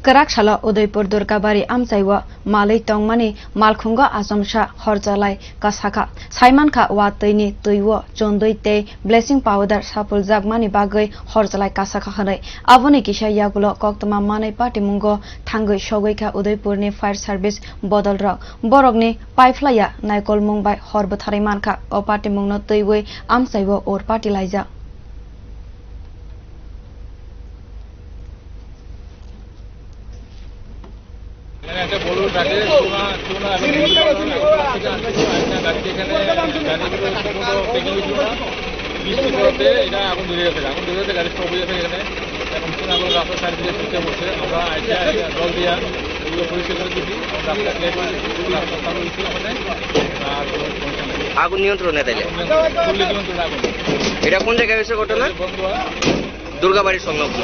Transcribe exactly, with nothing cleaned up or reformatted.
Kwrak salo Udaipur Durgabari amchai o malwi tongmani malkhungo achomsa horchalai kasakha. Saimankha, watwini twi o chondwi tei blessing powder sapuljakmani bagwi horchalai kasakha hwnwi. Aboni kisa yagulo koktwma manwi patimungo thangwi sogwikha Udaipurni fire service bodolrok. Borokni paiphlaiya naikolmung bai hor bwtharwi mankha. O patimungno twiwi amchai o ur patilaijak. এখানে একটা বড় ট্রাকে সোনা, সোনা এবং একটা গাড়িতে এখানে গাড়িগুলো সম্পূর্ণ প্যাকিং হয়েছিল না। বৃষ্টির মধ্যে এটা আগুন ধরে গেছে, আগুন ধরে গেছে, গাড়ি স্টপ হয়ে গেছে এখানে। এখন সোনাগুলো রাস্তার সাইড দিয়ে ছুটে পড়ছে। আমরা এটা জল দিয়ে এগুলো পরিষ্কার করে দিচ্ছি, রাস্তা ক্লিয়ার করে দিচ্ছি, রাস্তা চালু হয়েছে ওখানে। আর কোনো সমস্যা নেই। আগুন নিয়ন্ত্রণে তাইলে? ফুললি নিয়ন্ত্রণে আগুন। এটা কোন জায়গায় হয়েছে ঘটনা? বন্ধুয়া। দুর্গাবাড়ি সংলগ্ন।